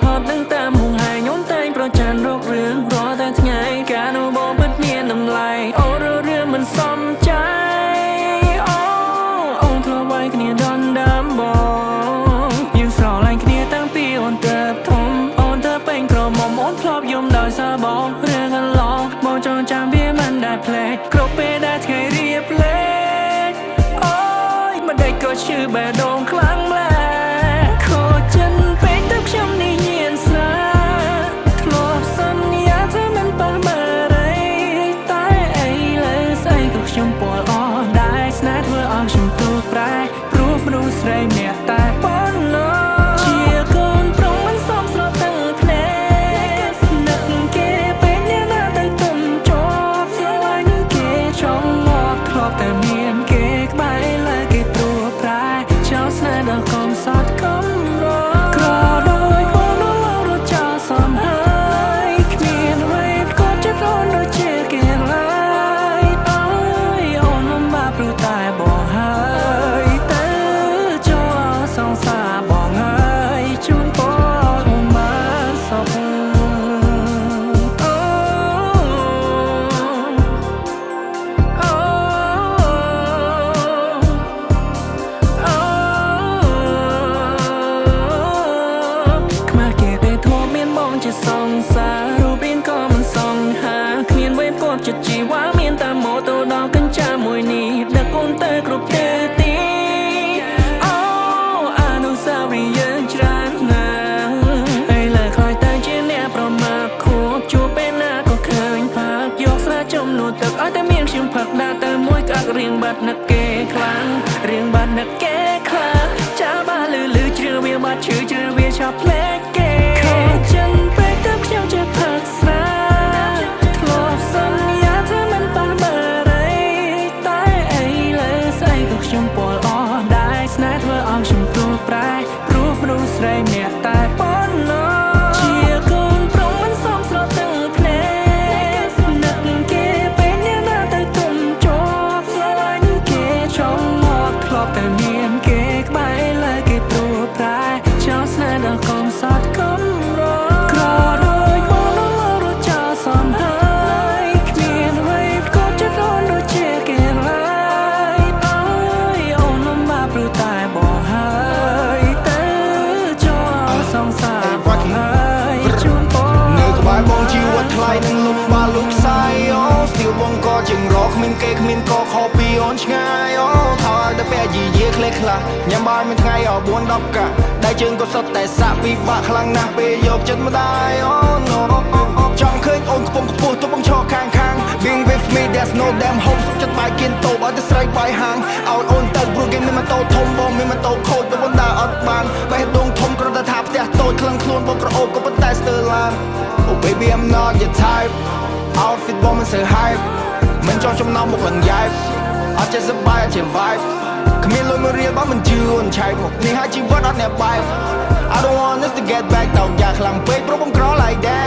ហត់នឹងតាមហងហើយខ្ញុំតែងប្រច័នរករឿងរាល់តែថ្ងៃកាលនោះបងពិតមានតម្លៃអូរឿងមិនសមใจអូអូនធ្លាប់វាយគ្នាដណ្ដើមបងយើងស្រឡាញ់គ្នាតាំងពីអូនទៅធំអូនទៅពេញក្រមុំអូនធ្លាប់យំដោយសារបងរឿងកន្លងបងចងចាំវាមិនដែលភ្លេចគ្រប់ពេលដែលថ្ងៃរៀបលេចអូយមិនដេចក៏ឈឺបេះដូងខ្លាំងម្ល៉េះខូចចិនពេកទៅខ្ញុំនេះញៀនស្រាធ្លាប់សន្យាថាមិនប៉ះបារីតែអីលើស្អីក៏ខ្ញុំពលអស់ដែរស្នេហ៍ធ្វើឲ្យខ្ញុំទូប្រែព្រោះមនុស្សស្រីម្នាក់តែប៉ុណ្ណោះជាកូនប្រុងមិនសមស្របទាំងភ្នែកនឹកគេពេលអ្នកណាទៅទុំជាប់ស្រឡាញ់គេចង់មកធ្លាប់តែមានគេក្បែរលើគេព្រួប្រែចោលស្នេហ៍ដល់កំសត់កំរក្រដោយបងនោះលោករត់ចោលសំហើយគ្មានអ្វីក៏ចិត្តអូនដូចជាគេឡើយអើយអូនលំបាកព្រោះតែបងហើយទៅចូលសង្សារបងហើយជូនពរអូនបានសុខអូអូអូខ្មាស់គេទេធ្លាប់មានបងជាសង្សាររូបរាងក៏មិនសង្ហាគ្មានវេផ្គប់ចិត្តជីវ៉ាមានតែម៉ូតូដល់កញ្ចាមួយនេះដឹកអូនទៅគ្រប់ទិសទីអូអនុស្សាវរីយ៍យើងច្រើនណាស់ឥឡូវខ្លាចទៅជាអ្នកប្រមាថខួបជួបពេលណាក៏ឃើញផាកយកស្រាចំនួនទឹកឲ្យតែមានខ្ញុំផឹកដាក់ទៅមួយក្អាក់រៀងបាត់នឹកគេខ្លាំងរៀងបាត់នឹកគេខ្លាំងចាបាលឺលឺជ្រឿវាបាត់ឈឺជ្រឿវាឆាប់ភ្លេចគេខូចចិនពេកទៅខ្ញុំចេះផឹកស្រាធ្លាប់សន្យាថាមិនប៉ះបារីតែអីលើស្អីក៏ខ្ញុំពលអស់ដែរស្នេហ៍ធ្វើឲ្យខ្ញុំទូប្រែព្រោះមនុស្សស្រីម្នាក់តែប៉ុណ្ណោះជាកូនប្រុងមិនសមស្របទាំងភ្នែកនឹកគេពេលអ្នកណាទៅទុំជាប់ស្រឡាញ់គេចង់មកធ្លាប់តែមានគេក្បែរលើគេព្រួប្រែចោលស្នេហ៍ដល់កំសត់កំរក្រដូចបងនោះលោករត់ចោលសំហើយគ្មានអ្វីក៏ចិត្តអូនដូចជាគេឡើយអើយអូនលំបាកព្រោះតែបងហើយទៅចូលសង្សារបងហើយជូនពរ នៅក្បែរបងជីវិតថ្លៃនឹងលំបាកលោកខ្សែអូស្ទៀវបងក៏ជាងរកគ្មានគេគ្មានកខពីអូនឆ្ងាយអូថោឲ្យតែពាក់យីយាខ្លេខ្លះញ៉ាំបាយមួយថ្ងៃអស់4 10កាក់ដៃជើងក៏សុទ្ធតែសាក់ពិបាកខ្លាំងណាស់ពេលយកចិត្តម្ដាយអូ no ចង់ឃើញអូនខ្ពង់ខ្ពស់ទោះបងឈរខាងខាង Being with me, there's no damn hope សុខចិត្តបាយគៀនតូបឲ្យតែស្រីបាយហាងឲ្យអូនទៅព្រោះគេមានម៉ូតូធំបងមានម៉ូតូខូចទៅបណ្ដាអត់បានបេះដូងធំគ្រាន់តែថាផ្ទះតូចក្លឹងខ្លួនបងក្រអូបក៏ប៉ុន្តែស្ទើរឡាន Oh baby, I'm not your type. Outfit បងមិនសូវ hype មិនចង់ចំណោមមុខឡើងយ៉ែបអត់ចេះសប្បាយអត់ចេះ vibe គ្មានលុយមួយរៀលបងមិនជឿអូនឆែកមកនេះហើយជីវិតអត់អ្នកបែប I don't want us to get back តោកយ៉ាខ្លាំងពេកព្រោះបងក្រ like that.